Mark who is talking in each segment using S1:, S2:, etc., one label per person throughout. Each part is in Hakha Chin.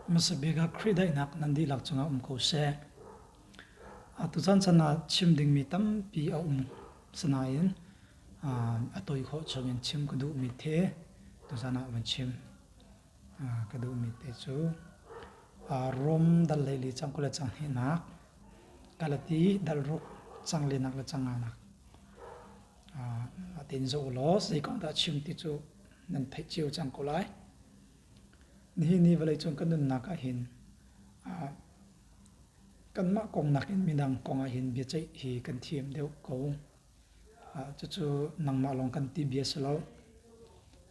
S1: Hmasa bik ah Khrih daihnak nan dihlak cungah um ko seh. Tuchan chan ah chim dingmi tampi a um. Sinain a tawi khawh chungin chim ka duhmi the tuzan ah van chim ka duhmi te cu Rom dal 14 cang 20 le cang hnihnak, Galati dal ruk cang linak le cang nganak. Tiin zoh u law zei kong dah chim ti cu nan theih cio cang ko lai. Nihin ni vawleicung kan nunnak ah hin kanmah kong nakin midang kong ah hin biaceih hi kan thiam deuh ko. Cucu nangmah lawng kan ti bia si lo.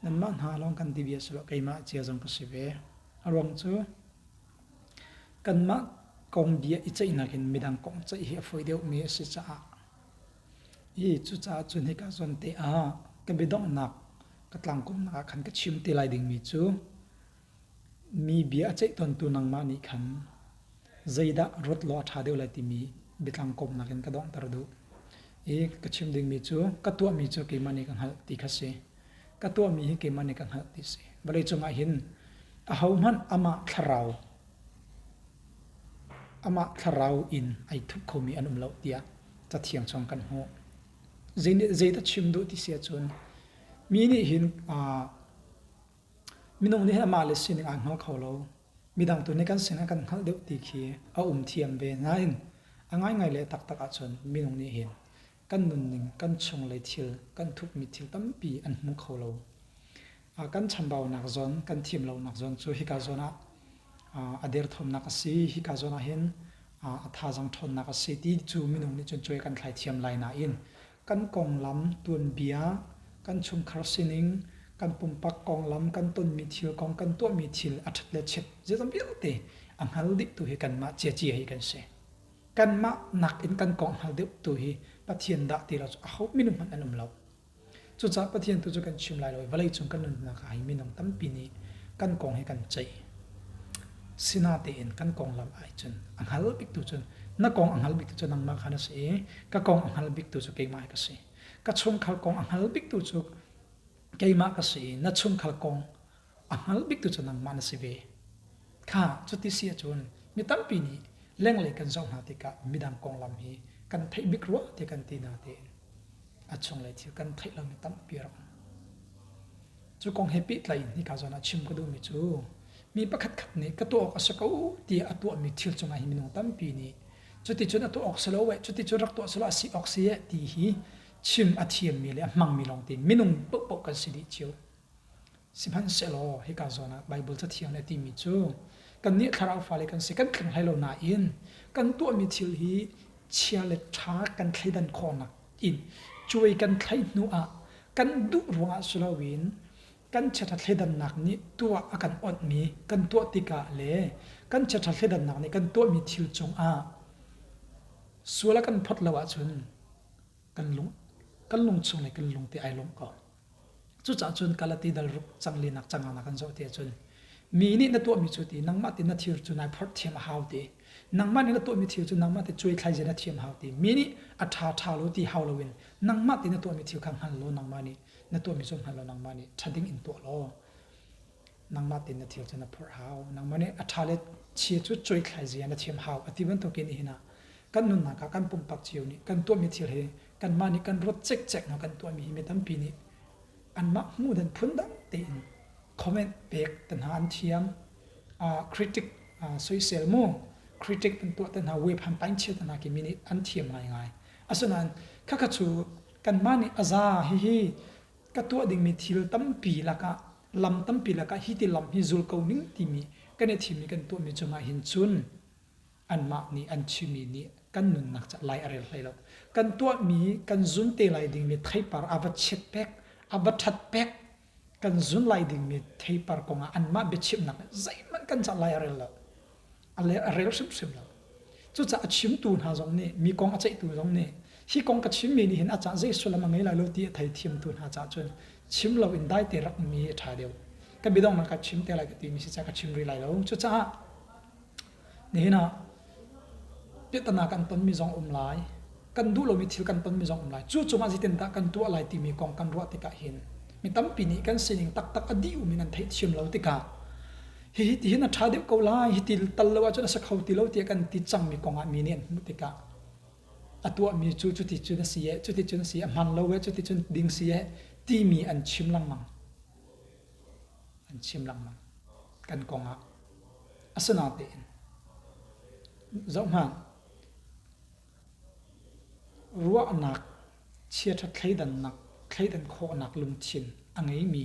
S1: Nanmah hna lawng kan ti bia si lo. Keimah cia zong ka si ve. A ruang cu kanmah kong bia i ceihnak in midang kong ceih hi a fawi deuhmi a si caah Hi cucaah cun hika zawn te ah ka biadonghnak ka tlangkomnak ah khan ka chim te lai dingmi cu mi bia a ceih tawntu nangmah nih khan zeidah ruat law a ṭha deuh lai timi biatlang komnak in ka donghter duh. I ka chim dingmi cu ka tuahmi cu keimah nih ka hngalh ti kha si. Ka tuahmi hi keimah nih ka hngalh ti si. Vawleicung ah hin ahohmanh amah thlarau Amah thlarau in ai thup khomi an um lo tiah Cathiang chung kan hmuh. Zeidah chim duh ti si ahcun mi nih hin minung nih hin amah le sining aa hngal kho lo. Midang tu nih kan sining an kan hngalh deuh ti khi a um thiam ve. Nain a ngaingai le taktak ahcun minung nih hin kan nunning, kan chunglei thil, kan thupmi thil tampi an hmu kho lo. Kan chambaunak zawn, kan thiam lonak zawn cu hika zawn ah a derthawmnak a si, hika zawn ah hin a thazaang ṭhawnnak a si ti cu minung nih cun cuai kan thlai thiam lai nain kan konglam tuanbia, kan chungkhar sining, kan pumpak konglam, kan tonmi thil kong, kan tuahmi thil a ṭhat le chiat zeizong vialte a hngal dihtu hi kanmah ciacia hi kan si. Kanmah nakin kan kong hngal deuh tu hi Pathian dah ti lo cu aho minung hmanh an um lo. Cucaah Pathian tu cu kan chim lai lo i vawleicung kan nunnak ah hi minung tampi nih kan kong hi kan ceih. Sinatein kan konglam ahcun a hngal biktu cu na kong a hngal biktu cu nangmah kha na si i ka kong a hngal biktu cu keimah hi ka si. Ka chungkhar kong a hngal biktu cu keimah ka si i na chungkhar kong a hngal biktu cu nangmah na si ve. Kha cuti si ahcun mi tampi nih lenglei kan zoh hna tikah midang konglam hi kan theih bik rua ti kan ti natein a chunglei thil kan theih lomi tampi a rak um. Cu kong he pehtlai in hika zawn ah chim ka duhmi cu mi pakhatkhat nih ka tuah awk a si ko tiah a tuahmi thil cungah hin minung tampi nih cuticun a tuah awk si lo eh, cuticun rak tuah selaw a si awk si eh ti hi chim a thiammi le a hmangmi lawngte minung paohpaoh kan si dih cio. Sihmanhsehlaw hika zawn ah Baibal Cathiang nih a timi cu kannih thlarau fale kan si, kan tling hlei lo nain kan tuahmi thil hi chia le ṭha kan thleidan khawhnak in cuai kan thlai hnu ah kan duh ruangah si loin kan chiaṭha thleidannak nih tuah a kan awnhmi kan tuah tikah le kan chiaṭha thleidannak nih kan tuahmi thil cungah sual a kan phawt lo ahcun kan lung kan lungchung le kan lungte ai lawmh ko. Cucaah cun Galati dal ruk cang linak cangang kan zoh ti ahcun mi nih na tuahmi cu ti nangmah ti na thil cu nai phorh thiam a hau ti nangmah nih na tuahmi thil cu nangmah ti cuai thlai zia na thiam hau ti mi nih a ṭha ṭha lo ti hau loin nangmah ti na tuahmi thil kha hngal law nangmah nih na tuahmi cu hngal law nangmah nih ṭha ding in tuah law nangmah ti na thil cu na phorh hau nangmah nih a ṭha le chia cu cuai thlai zia na thiam hau a ti bantukin nihin ah kan nunnak ah kan pumpak cio nih kan tuahmi thil hi kanmah nih kan ruat cikcek hna kan tuahmi hi mi tampi nih anmah hmuh dan phundang tein comment pek te hna an thiam critic soisel mu critic an tuah te hna web han pain chia te hna khi mi nih an thiam ngaingai asinain khakha cu kanmah nih aza hihi ka tuah dingmi thil tampi lakah lam tampi lakah hi ti lam hi zul ko ning timi kan i thimmi kan tuahmi cungah hin cun anmah nih an chimmi nih kan nunnak ca lai a rel hlei lo. Kan tuahmi kan zun te lai dingmi theipar a va chiat pek, a va ṭhat pek, kan zun lai dingmi theipar kongah anmah biachimnak nih zeihmanh kan ca lai a rel lo. A rel hrimhrim lo. Cucaah a chimtu hna zong nih, mi kong a ceihtu zong nih, hi kong ka chimmi nih hin a cah zei sullam a ngei lai lo ti a theithiamtu hna caah cun chim lo in dai te rak ummi hi a ṭha deuh. Ka biadonghnak ka chim te lai ka timi si caah ka chim rih lai lo. Cucaah Nihin ah piahtana kan tonmi zong a um lai. Kan duh lomi thil kan tonmi zong a um lai. Cu cungah zeitindah kan tuah lai timi kong kan ruah tikah hin mi tampi nih kan sining taktak a dih um in an theihthiam lo tikah Hihi tihin a ṭha deuh ko lai, hiti tal lo ahcun a si kho ti lo tiah kan ti cangmi kongah mi nih an hmuh tikah a tuahmi cu cuti cun a si eh, cuti cun a si, a hman lo eh, cuti cun ding si eh timi an chim lengmang. An chim lengmang kan kongah. Asinain zohhmanh, ruahnak chiaṭha thleidannak, thleidan khawhnak lungthin a ngeimi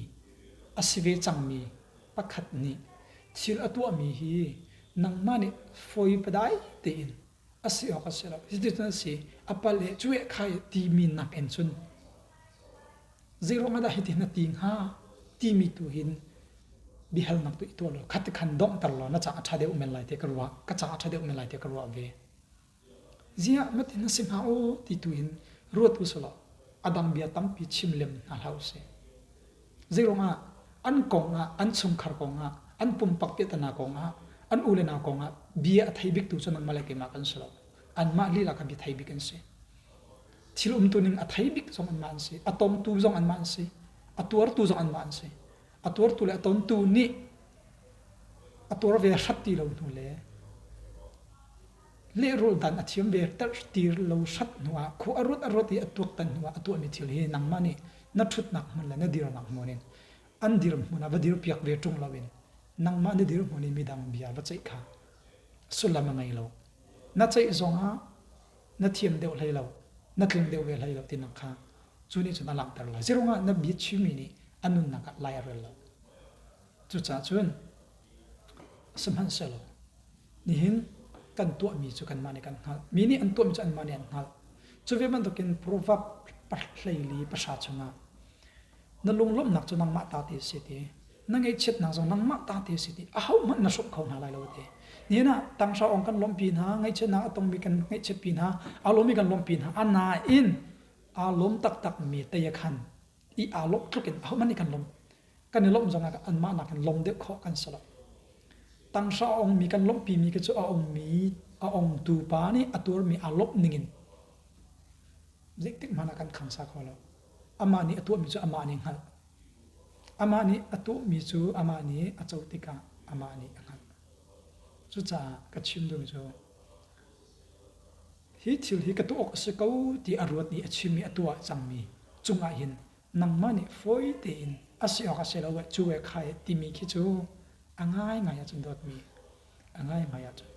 S1: a si ve cangmi pakhat nih thil a tuahmi hi nangmah nih fawi padai tein a si awk a si lo. Cuticun a si, a palh i cueh kha timi nakin cun zeiruang ah dah hitin na ti hnga timi tu hin biahalnak tu i tuah law khat khan donghter law na caah a ṭha deuh men lai tiah ka ruah. Ka caah a ṭha deuh men lai tiah ka ruah ve. Ziah matin na si hnga aw ti tu in ruat u selaw a dang bia tampi chim lem hna hlah usih. Zeiruangah an kong ah, an chungkhar kong ah, an pumpak piahtana kong ah, an u le nau kong ah bia a thei biktu cu nangmah le keimah kan si lo. Anmah lila kha bia thei bik an si. Thil umtu ning a thei bik zong anmah an si. A tongtu zong anmah an si. A tuartu zong anmah an si. A tuartu le a tontu nih a tuar ve hrat ti lo hnu le lehrulh dan a thiam ve tir lo hrat hnuah khua a ruat a ruat i a tuaktan hnuah a tuahmi thil hi nangmah nih na ṭhutnak hmun le na dirnak hmun in an dirhmun ah va dirpiak ve ṭung loin nangmah na dirhmun i midang bia va ceih kha sullam a ngei lo. Na ceih zongah na thiam deuh hlei lo, na tling deuh ve hlei lo tinak kha cu nih cun a langhter lai. Zeiruangah na bia chimmi nih a nunnak ah lai a rel lo. Cucaah cun sihmanhsehlaw Nihin kan tuahmi cu kanmah nih kan hngalh. Mi nih an tuahmi cu anmah nih an hngalh. Cu ve bantukin Proverb 14 chungah na lunglawmhnak cu nangmah ta ti a si ti, na ngaihchiatnak zong nangmah ta ti a si ti, ahohmanh na hrawmh kho hna lai lo ti. Nihin ah tanghra awng kan lawmhpi hna, ngaihchiatnak a tongmi kan ngaihchiatpi hna, aa lawmmi kan lawmhpi hna. A nain aa lawm taktakmi tei a khan i aa lawmh tluk in ahohmanh nih kan lawm. Kan i lawmh zongah anmah nakin lawm deuh khawh kan si lo. Tanghra a ongmi kan lawmhpimi khi cu a ongmi a ongtu pa nih a tuarmi aa lawmh ningin zeitik hmanh ah kan khangsa kho lo. Amah nih a tuahmi cu amah nih hngalh. Amah nih a tuahmi cu amah nih a co tikah amah nih a hngalh. Cucaah ka chim duhmi cu hi thil hi ka tuah awk a si ko ti a ruat i a chim i a tuah cangmi cungah hin nangmah nih fawi tein a si awk a si lo eh cu eh kha eh timi khi cu a ngaingai ahcun dawtmi a ngaingai ahcun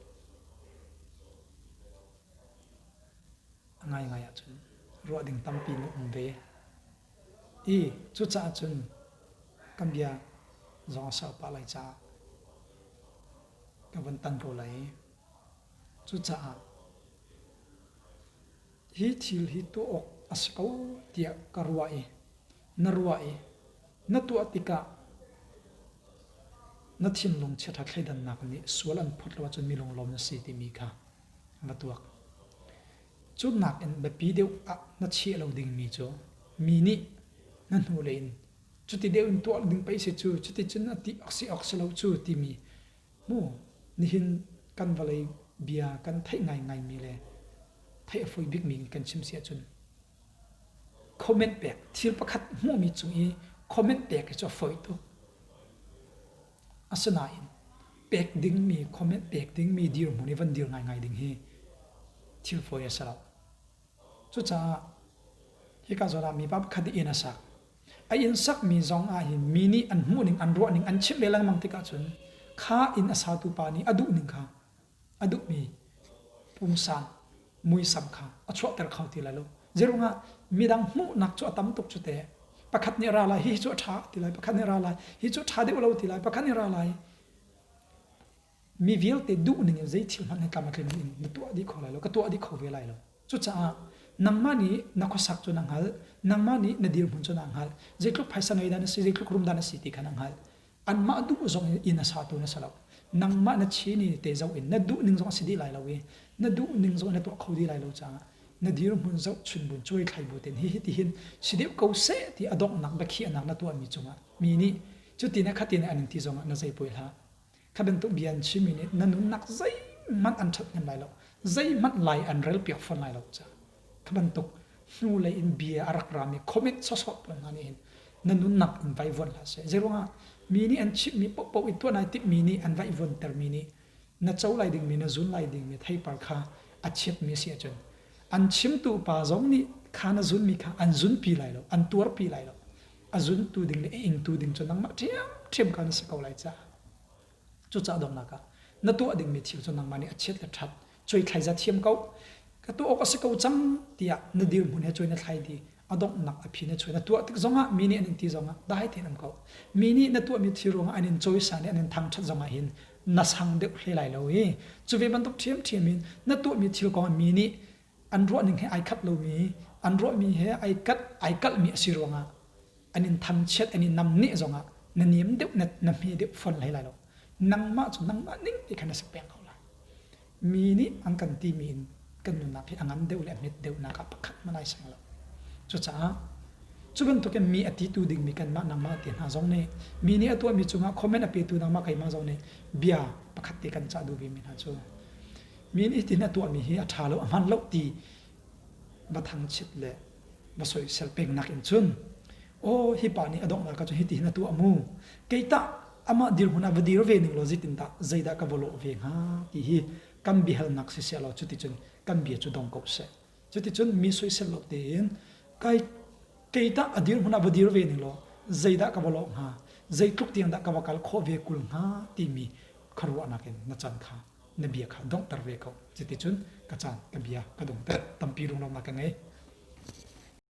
S1: a ngaingai ahcun ruah ding tampi na um ve i cucaah cun kan bia zong a sau pah lai caah ka van tan ko lai cucaah Hi thil hi tuah awk a si ko tiah ka ruah i na ruah i na tuah tikah na thinlung chiaṭha thleidannak nih sual an phawt lo ahcun mi lunglawm na si timi kha va tuak. Cu nakin biapi deuh ah na chiah lo dingmi cu mi nih na hnulei in cuti deuh in tuah ding pei si cu, cuti cun a ti awk si awk si lo cu timi Mu, nihin kan vawlei bia kan theih ngaingaimi le theih a fawi bikmi kan chim si ahcun comment pek thil pakhat hmuhmi cung i comment pek hi cu a fawi tuk. Asinain pek dingmi comment pek dingmi dirhmun i van dir ngaingai ding hi thil fawi a si lo. Cucaah hika zawn ah mipa pakhat nih inn a sak. A inn sakmi zong ah hin mi nih an hmuhning, an ruahning an chimh ve lengmang tikah cun kha inn a satu pa nih a duhning kha a duhmi pungsan muisam kha a chuahter kho ti lai lo. Zeirungah midang hmuhnak cu a tam tuk cu teh. Pakhat nih ra lai, hi cu a ṭha ti lai, pakhat nih ra lai, hi cu a ṭha deuh lo ti lai, pakhat nih ra lai. Mi vialte duhning in zei thil hmanh hi tlam a tlin in na tuah dih kho lai lo, ka tuah dih kho ve lai lo. Cucaah nangmah nih na khuasak cu na hngalh, nangmah nih na dirhmun cu na hngalh, zeitluk phaisa ngei dah na si, zeitluk rum dah na si ti kha na hngalh. Anmah duh zong in inn a satu na si lo. Nangmah na chini te zoh in na duhning zong a si dih lai lo i na duhning zong na tuah kho dih lai lo caah na dirhmun zohchun bu cuai thlai bu ten hihi tihin si deuh ko seh ti a donghnak biakhiahnak na tuahmi cungah mi nih cutin a khatin an in ti zongah na zei poi hlah. Kha bantuk bia an chimmi nih na nunnak zeihmanh an ṭhathnem lai lo, zeihmanh lai an relpiak fawn lai lo caah kha bantuk hnulei in bia a rak rami comment sawsawh pawl hna nih hin na nunnak in vaivuan hlah seh. Zeiruangah? Mi nih an chimhmi paohpaoh i tuah nai timhmi nih an vaihvuantermi nih na co lai dingmi na zun lai dingmi theipar kha a chiatmi a si ahcun an chimtu pa zong nih kha na zunmi kha an zunpi lai lo, an tuarpi lai lo. A zuntu ding le a ingtu ding cu nangmah ṭhiamṭhiam kha na si ko lai caah. Cucaah donghnak ah na tuah dingmi thil cu nangmah nih a chiat le ṭhat cuaithlai za thiam ko. Ka tuah awk a si ko cang tiah na dirhmun he cuai na thlai di a donghnak a phi na chuai na tuah tik zongah mi nih an in ti zongah dai tein um ko. Mi nih na tuahmi thil ruangah an in cawisan i an in thangṭhat zongah hin na sang deuh hlei lai lo i cu ve bantuk ṭhiamṭhiam in na tuahmi thil kong ah mi nih an ruahning he ai khat lomi an ruahmi he ai kat ai kalhmi a si ruangah an in thangchiat an in namneh zongah na niam deuh na na hme deuh fawn hlei lai lo. Nangmah cu nangmah ning ti khan na si peng ko lai. Mi nih an kan timi in kan nunnak hi a ngan deuh le a hmet deuhnak ah pakhat hmanh ai seng lo. Cucaah cu bantukin mi a titu dingmi kanmah nangmah te hna zong nih mi nih a tuahmi cungah comment a petu nangmah keimah zong nih bia pakhat te kan cah duh vemi hna cu mi nih hitin a tuahmi hi a ṭha lo a hman lo ti va thangchiat le va soisel pengnak in cun aw hi pa nih a donghnak ah cun hiti hin a tuah mu kei tah amah dirhmun ah va dir ve ning law zeitin dah zeidah ka va lawh ve hnga ti hi kan biahalnak siseh law cuticun kan bia cu dong ko seh. Cuticun mi soisel lo tein kai kei tah a dirhmun ah va dir ve ning law zeidah ka va lawh hnga zeitluk tiang dah ka va kal khawh ve kul hnga timi khuaruahnak in na chan kha na bia kha donghter ve ko. Cuticun ka caan ka bia ka donghter tampi lunglawmhnak ka ngei.